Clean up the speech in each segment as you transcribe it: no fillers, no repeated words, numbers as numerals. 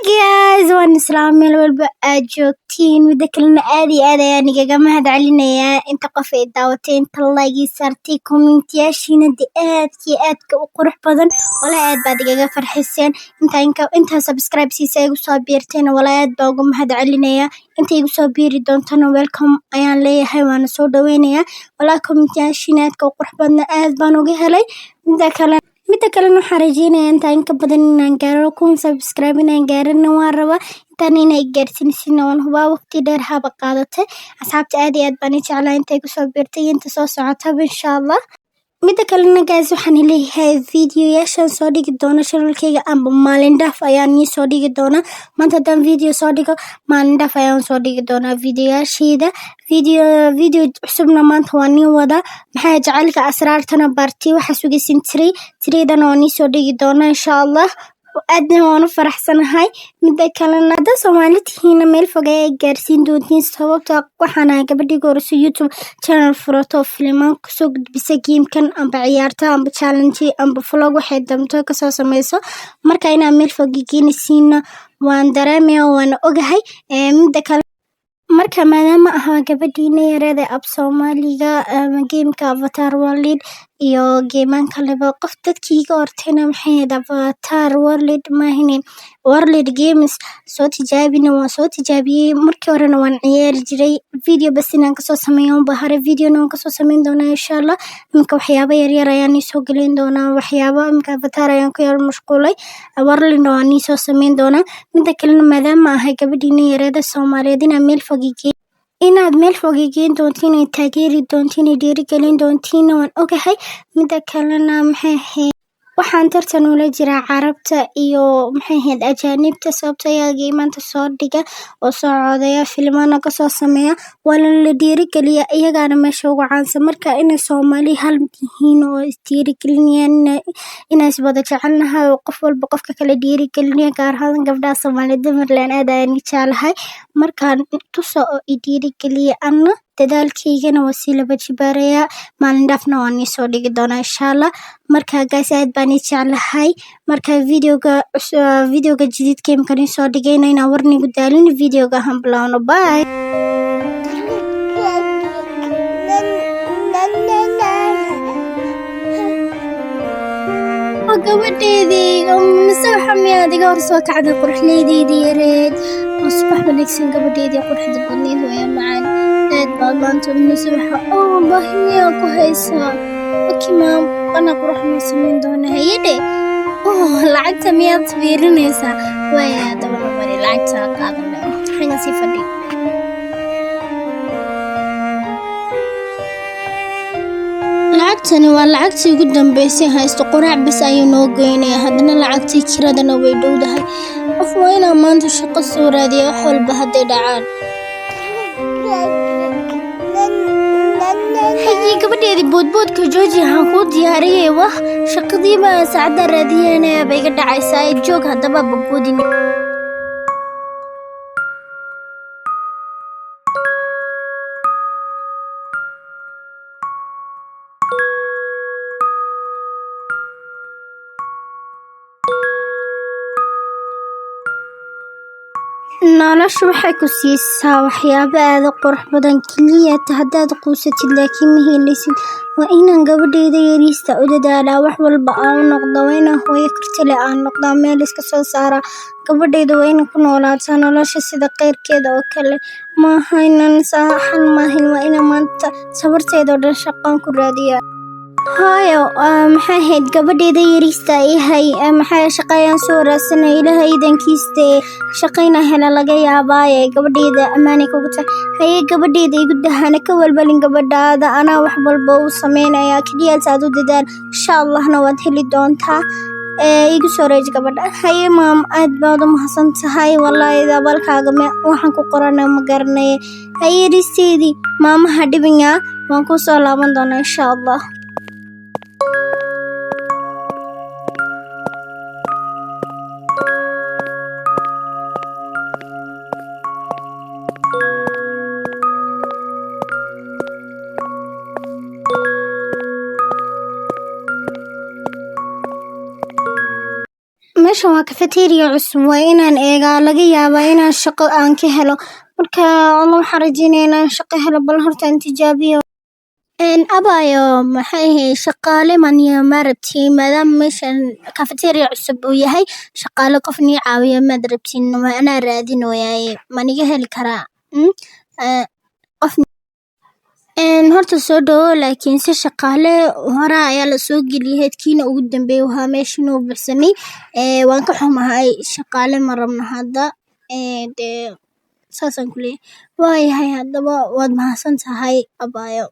Guys, waan islaam meel walba aad joogtiin. Mida kalena, aad iyo aad ayaan igaga mahad celinayaa inta qof ay daawatay, inta like ii saartay, commentyaashiina de aadka iyo aadka u qurux badan. Walaa aad baad igaga farxiseen. Inta subscribe siisa igu soo biirtayna, walaa aad baa uga mahad celinayaa. Inta igu soo biiri doontana, welcome ayaan leeyahay, waana soo dhaweynayaa. Walaa commentyaashiina aadka u qurux badna aad baan uga helay. Mida kalena, waxaan rajeynayaa intaa in ka badan inaan gaaro. 1000 subscribe inaan gaarana waan rabaa. Intaan inay gaarsiisina waan hubaa, waqti dheer haba qaadatay. Asxaabta, aad iyo aad baan i jeclaa intay kusoo biirtay iyo inta soo socotaba, insha Allah. Mida kalena guys, waxaan leeyahay videoyaashan soo dhigi doono channelkayga amba maalin dhaaf ayaan nii soo dhigi doonaa. Maanta haddaan video soo dhigo, maalin dhaaf ayaan soo dhigi doonaa videoyaashayda. Video cusubna maanta waa nii wadaa. Maxaa jacaylka asraartana baarti waxaa sugaysin tiri tiriidana waa nii soo dhigi doonaa, insha Allah. Aadna waan u faraxsanahay. Mida kalena, haddaa Soomaali tihiina, meel fog ayay gaarsiin doontiin, sababta waxaan ahay gabadhii horeyso YouTube channel furato, filimaan kusoo gudbisa gamekan amba ciyaarta amba challenge amba vlog waxay damto kasoo sameyso. Marka inaa meel fog geenaysiina waan dareemaya, waana ogahay. Mida kale, marka maadaama ahaa gabadhiina yareeda ab Soomaaliga ama gameka Avatar World iyo geemaan kaleba, qof dadkii iga hortayna, maxay ahayd, Avatar World maahine, World Games soo tijaabina, waan soo tijaabiyey. Markii horena waan ciyaari jiray. Video bas inaan kasoo sameeyo unba hore, videona waan kasoo sameyn doonaa, insha Allah. Iminka waxyaabo yaryar ayaan iisoo gelin doonaa. Waxyaabo iminka Avatar ayaan ku yar mashquulay, Worldna waan iisoo sameyn doonaa. Mida kalena, maadaama ahay gabadhiina yareeda Soomaaliyeed, inaad meel fog i geen doontiin, ay taageeri doontiin, ay dhiirigelin doontiin, waan ogahay. Mida kalena, maxay ahayd, waxaan tartan ula jiraa Carabta iyo, maxay ahayd, ajaanibta, sababta ayaa maanta soo dhiga oo soo codeya, filmaana kasoo sameeya, waana la dhiirigeliya, iyagaana meesha ugu caansan. Marka inay Soomaali hal yihiin oo isdhiirigelinayaan, inay iswada jecelnahay oo qof walba qofka kale dhiirigelinaya, gaar ahaan gabdhaha Soomaaliyeed. Dumarland aad ayaan i jeclahay. Markaan tusa oo i dhiirigeliya, anna dadaalkaygana waa sii laba jibaarayaa. Maalin dhaafna waan iisoo dhigi doonaa, insha Allah. Marka guys, aad baan i jeclahay. Marka videoga jadiidka imkan isoo dhigayna, inaan warnigu daalin, videoga han bilowno. Bye. Gabadheedii mise waxa miyaad iga hor soo kacday, quruxleydeydii yareed? Oo subax wanaagsan, gabadheedii quruxda badneyd. Waya macaan, aad baad maanta mise waxa oo baahi miyaa ku haysaa? Okay mom, ana qurux ma samayn doona. Hayadhe, oh, lacagta miyaad fiirinaysaa? Waaya, dabana mari lacagta qaadanay, xagan sii fadhi. Lacagtani waa lacagtii ugu dambeysay haysto. Quraac bas ayuu noo goynaya, haddana lacagtii kiradana way dhowdahay. Qof waa inaa maanta shaqo soo raadiya, wax walba hadday dhacaan. Haye gabadheedii, boodboodka jooji, waxaan kuu diyaariyey. Wah, shaqadiiba saacadda raadiyanaya bay iga dhacaysaa. Joog haddaba, boodboodin. Noloshu waxay ku siisaa waxyaabo aad u qurux badan kaliya haddaad quusatid, laakiin ma helaysid. Waa inaan gabadhayda yariista u dadaalaa, wax walba aan u noqdo. Waa inaan hooyo karti leh aan noqdaa, meel iska soo saaraa. Gabadhayda waa inay ku noolaataa nolosha sida qeyrkeeda oo kale. Maaha inaan xal maahin, waa inaan maanta sabarteeda oo dhan shaqaan ku raadiyaa. Hooyo, maxay ahayd, gabadhayda yariista yahay, maxay shaqayaan soo raadsanay. Ilaahay idankiiste shaqayna hela laga yaabaaye, gabadhayda ammaanay kugu tahay. Haye gabadhayda, igu dahana ka walbalin gabadhaada, anaa wax walba u sameynaya. Keliyaas aad u dadaal, insha Allahna waad heli doontaa. Igu soo reej gabadha. Haye mom, aad baad u mahadsan tahay. Wallaahi abaalkaaga waxaan ku qorana ma garanaye. Haye yariisteydii, maamaha dhibinyaa, waan ku soo laaban doonaa, insha Allah. Meeshan Meeshan waa cafeteria cusub, waa inaan eegaa, laga yaabaa inaan shaqo aan ka helo. Marka alla waxaan rajeynaya inaan shaqo helo. Bal horta aan tijaabiyo. Abayo, maxay ahayd, shaqaale maniya ma rabtiin? Maadaama meeshan cafeteria cusub uu yahay, shaqaale qof nii caawiya maad rabtiin? Waa anaa raadinooyaye, maniga heli karaa? Qof horta soo dhawo, laakiin si shaqaale hore ayaa la soo geliyay, heedkiina ugu dambeeyay wahaa meeshan uu buuxsamay. Waan ka xumahay, shaqaale ma rabno hadda. Dee saasaan ku leeyahay. Waayahay, haddaba waad mahadsan tahay, abayo.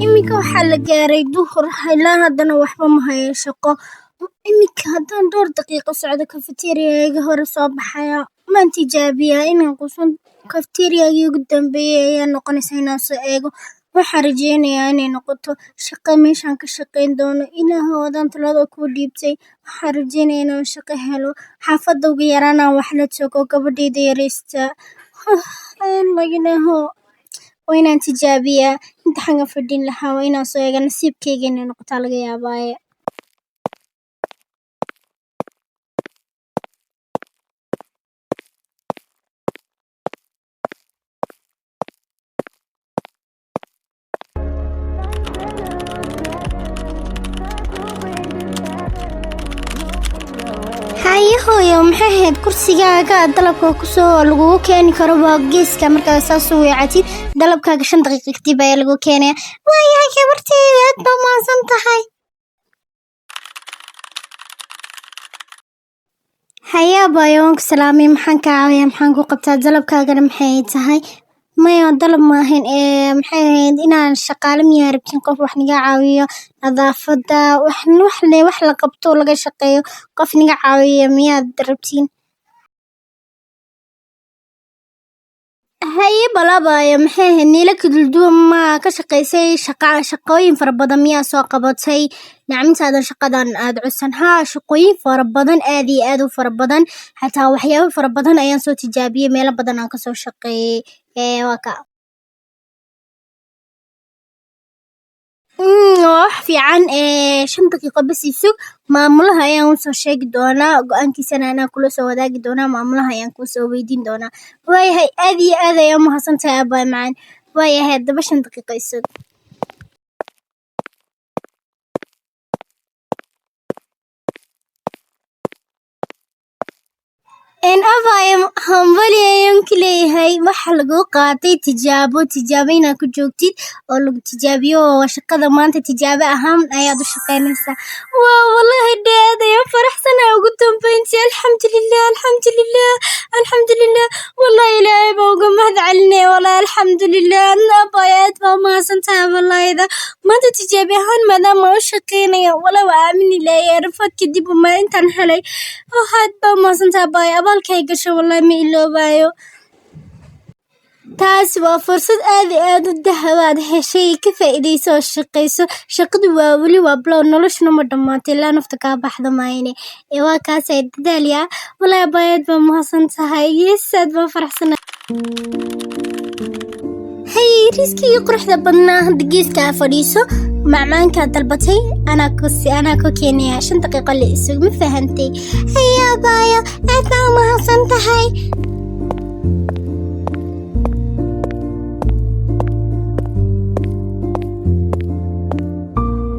Iminka waxaa la gaaray duhur, ilaa haddana waxba ma hayo shaqo. Iminka haddaan dhowr daqiiqo socdo, cafeteriaga hore soo baxaya. Maan tijaabiyaa inaan qusun cafeteriagii ugu dambeeyay ayaa noqonaysa inaan soo eego. Waxaan rajeynayaa inay noqoto shaqo meeshaan ka shaqeyn doono. Ilaahow adaan talada kuu dhiibtay. Waxaan rajeynayaa inaan shaqo helo, xaafadda ugu yaraan aan wax la tago gabadhayda yaraysta. Ilaahow, waa inaan tijaabiyaa. Inta xaggan fadhin lahaa, waa inaan soo eega, nasiibkayga inay noqotaa laga yaabaaye. Haye hooyo, maxay ahayd, kursigaaga dalabka kusoo lagugu keeni karo waa geeska. Markaa saas u weecatid, dalabkaaga 5 daqiiqo kadib ayaa lagu keenaya. Waayahay gabarteyda, aad baa mahadsan tahay. Haye abayo, waan ku salaamay. Maxaan kaa caawiyaa? Maxaan ku qabtaa? Dalabkaagana maxay tahay? Maya, dalab maahan. Ee maxay ahayd, inaan shaqaale miyaa rabtiin? Qof wax niga caawiyo nadaafadda, wax wax le wax la qabto, laga shaqeeyo, qof niga caawiyo miyaad rabtiin? Haye balabaayo, maxay ahayd, niila kadulduwan ma ka shaqaysay? Shaqa shaqooyin fara badan miyaa soo qabatay nacmintaadan shaqadan aad codsan? Haa, shaqooyin fara badan, aad iyo aad u fara badan, xataa waxyaabo fara badan ayaan soo tijaabiyey, meelo badan aan kasoo shaqeeyey. Ee waa ka waa wax fiican. Ee 5 daqiiqo bas i sug, maamulaha ayaan usoo sheegi doonaa, go-aankiisana anaa kula soo wadaagi doonaa, maamulaha ayaan kusoo weydiin doonaa. Waayahay, aad iyo aad ayaa umahadsan tahay, abaay macaan. Waayahay, haddaba 5 daqiiqo i sug. Abayo, hambali ayaan ku leeyahay. Waxa lagu qaatay tijaabo, tijaabo inaad ku joogtid oo lagu tijaabiyo oo shaqada maanta tijaabo ahaan ayaad u shaqeynaysaa. Waa wallahi dheed ayaan faraxsanahay ugu dambeyntii. Alxamdulilah, alxamdulilah, alxamdulilah. Wallahi Ilaahay baa uga mahad celinaya. Wallahi alxamdulilah. Abayo, aad baa umahadsan tahay. Wallahida maanta tijaabi ahaan maadaama u shaqeynaya, wala waa aamini lahay rafaad kadib ma intaan helay. Oh, aad baa umahadsan tahay, abayo. Abaalkay gasho wallahi ma iloobayo. Taasi waa fursad aad iyo aad u dahab aad heshay, ka faa'iidayso oo shaqayso. Shaqadu waa weli waa bilow, noloshuna ma dhammaatay ilaa nafta kaa baxda maayne. Ee waa kaas ay dadaaliya. Wallahi abayo, aad baa mahadsan tahay. Yes, aad baa faraxsanahay. Hay, riskigii quruxda badnaa, hadda geeskaa fadhiiso. Macmaankaa dalbatay anaa ku keenaya, 5 daqiiqo la isug, ma fahantay? Haye abaayo, aad baa umahadsan tahay.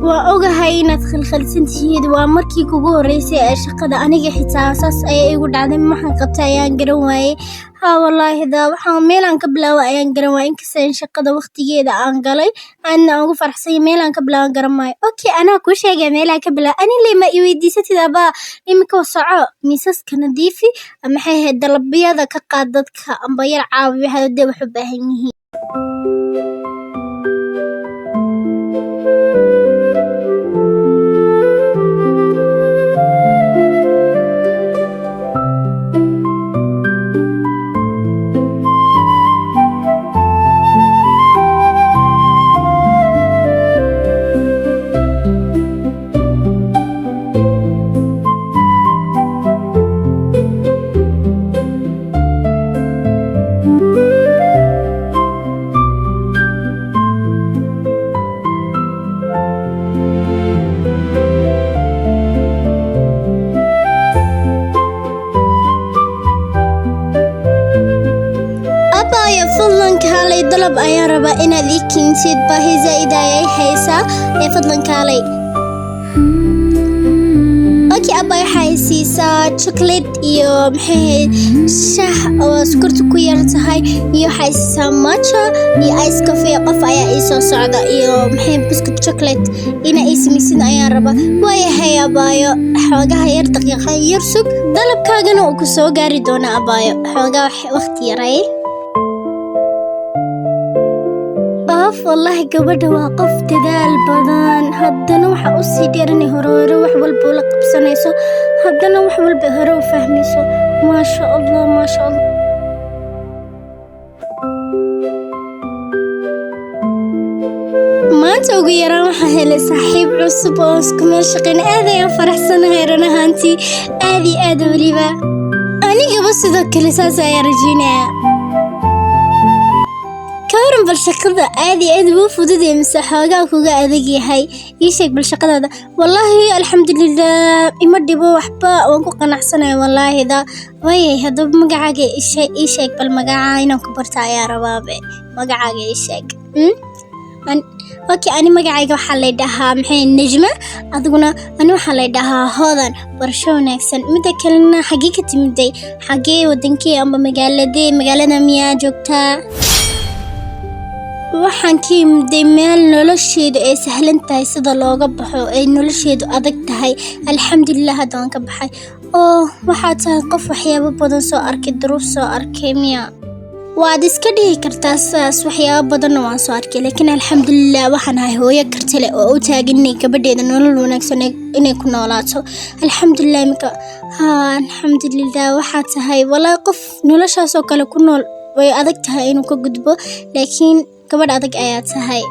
Waa ogahay inaad khalkhalsan tihiid, waa markii kugu horreysay ee shaqada. Aniga xitaa saas ayaa igu dhacday, maxaan qabtay ayaan garan waayey. Haa wallaahi daa waxaan meelaan ka bilaabo ayaan garan waayey, inkasta in shaqada waqtigeeda aan galay aadna aan ugu faraxsanya, meelaan ka bilaaban garan maayo. Okay, anaa kuu sheegaya meelaan ka bilaabo. Ani le ma i weydiisatid abaa. Imika soco, miisaska nadiifi, maxay ahayd, dalabyada ka qaad dadka, amba yar caawi hadee wax u baahan yihiin. Abaayo, fadlan kaalay, dalab ayaan rabaa inaad ii keentid, baahi zaa'id ayay haysaa ee fadlan kaalay. Okay abaayo, waxay siisaa chocolate iyo, maxay ahayd, shaah oo sokorta ku yar tahay, iyo waxay siisaa matcha iyo ice coffee. Qof ayaa ii soo socda, iyo maxay, biscuit chocolate ina ii samaysid ayaan rabaa. Waayahay abaayo, xoogaha yar daqiiqa yar sug, dalabkaagana uu ku soo gaari doonaa abaayo, xoogaa waqti yaray. Of, wallahi gabadha waa qof dadaal badan. Haddana waxa u sii dheer inay hore hore wax walba ula qabsanayso, haddana wax walba hore u fahmayso. Maasha Allah, maasha Allah. Maanta ugu yaraan waxaa helay saaxiib cusub oo isku meel shaqeyna. Aad ayaan faraxsanahay run ahaantii, aad iyo aad weliba. Anigaba sidoo kale saas ayaan rajeynayaa. Ka waran bal shaqada, aad iyo aad ugu fududee mise xoogaa kuga adag yahay? Ii sheeg bal shaqadaada. Wallaahi alxamdulilah, ima dhibo waxba, waan ku qanacsanahay wallaahida. Waayay, haddaba magacaaga ii sheeg bal, magaca inaan ku barta ayaa rabaabe, magacaaga ii sheeg. Hmm? Okay, ani magacayga waxaa lay dhahaa, maxay, Nejma. Adiguna? Ani waxaa lay dhahaa Hodan. Barasho wanaagsan. Midda kalena, xaggee ka timiday? Xaggee, wadankee amba magaaladee? Magaalada miyaa joogtaa? Waxaan ka imiday meel nolosheedu ay sahlan tahay sida looga baxo ay nolosheedu adag tahay. Alxamdulilah, hadda waan ka baxay. Oo waxaad tahay qof waxyaabo badan soo arkay, duruuf soo arkay miya? Waad iska dhihi kartaa saas, waxyaabo badanna waan soo arkay, laakiin alxamdulilah waxaan ahay hooyo karti leh oo u taagan inay gabadheeda nolol wanaagsan inay ku noolaato. Alxamdulilah imika haa, alxamdulilah. Waxaad tahay walaa qof noloshaasoo kale ku nool way adag tahay inuu ka gudbo, laakiin gabadh adag ayaa tahay.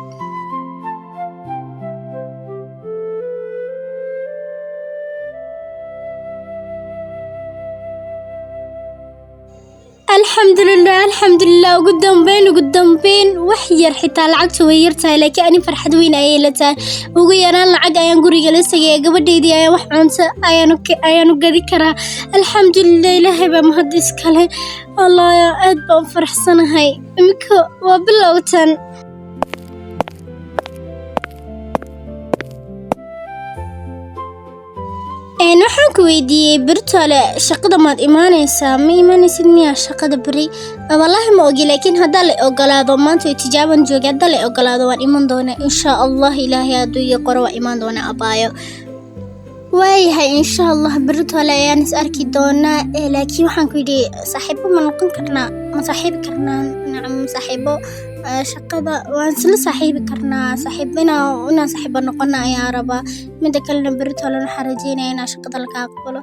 Alxamdulilah, alxamdulilah, ugu dambeyn, ugu dambeyn. Wax yar xitaa lacagtu way yar tahay, laakiin ani farxad weyn ayay la tahay. Ugu yaraan lacag ayaan guriga la tagay, gabadhaydii ayaan wax cunto ayaanu gadi karaa. Alxamdulilah, Ilaahay baa mahad iskale. Allah, aad baan u faraxsanahay iminka, waa bilowtan. Waxaan ku weydiiyey, beritoole shaqada maad imaanaysaa? Ma imaanaysid miyaa shaqada beri? Wallaahi ma ogi, laakiin haddaa la ogolaado, maanta way tijaaban joogay, haddaa la ogolaado waan iman doonaa insha Allah. Ilaahay hadduu ii qoro waan imaan doonaa abaayo. Waayahay, insha Allah beritoole ayaan is arki doonaa. Laakiin waxaan ku yidhi, saaxiibo ma noqon karnaa? Ma saaxiibi karnaa? Nacam, saaxiibo shaqada waan isla saaxiibi karnaa. Saaxiib inaan saaxiibo noqono ayaa rabaa. Mida kalena beritoole waxaan rajeynaya inaan shaqada laga aqbalo.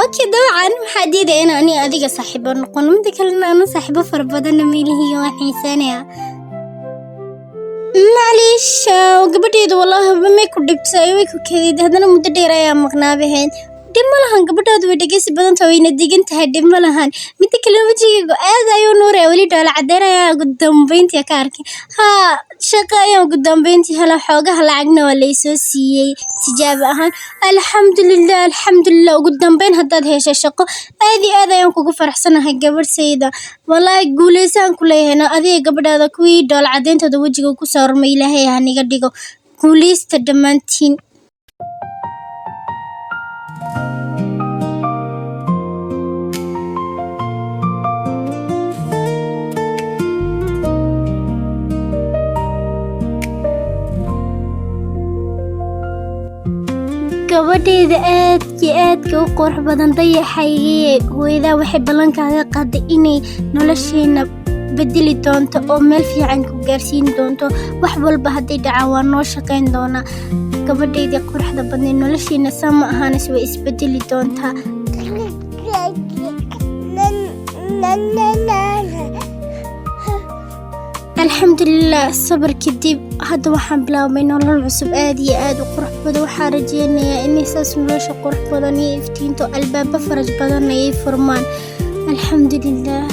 Okay, dabcan waxaa diidaya in ani adiga saaxiibo noqono. Mida kalena anu saaxiibo fara badanna meelihiiyo waan xiiseynaya. Macliish, gabadheedu wallaahi may ku dhibtay, way ku kadeed, haddana muddo dheer ayaa maqnaabahayn. Dhib ma lahan, gabadhaadu way dhegeysi badan tahay, wayna degan tahay, dhib ma lahan. Mida kale wejigaygu aad ayuu nuuraya, weli dhoola cadeynaya. Ugu dambeyntii ka arkay, haa, shaqo ayaan ugu dambeyntii hela, xoogaha lacagna waa laysoo siiyey tijaabo ahaan. Alxamdulilah, alxamdulilah, ugu dambeyn haddaad heshay shaqo, aad iyo aad ayaan kugu faraxsanahay gabadhayda. Wallaahi guuleysaan ku leeyahay adiga gabadhaada, kuwii dhoola cadeyntooda wejiga ku saarmay Ilaahay ha niga dhigo. Guuleysta dhammaantiin. Gabadhayda aadka iyo aadka u qurux badan, dayaxaygii, hooyadaa waxay ballankaaga qaaday inay nolosheena Bedeli doonto oo meel fiican ku gaarsiin doonto. Wax walba hadday dhacaan, waa noo shaqayn doonaa. Gabadhaydii quruxda badnay, noloshiina sama ahaanas, way isbedeli doontaa. Alxamdulilah, sabar kadib hadda waxaan bilaabay nolol cusub, aad iyo aad u qurux badan. Waxaa rajeynayaa inay saas nolosha qurux badan iyo iftiinto, albaabo faraj badan ayay furmaan. Alxamdulilah.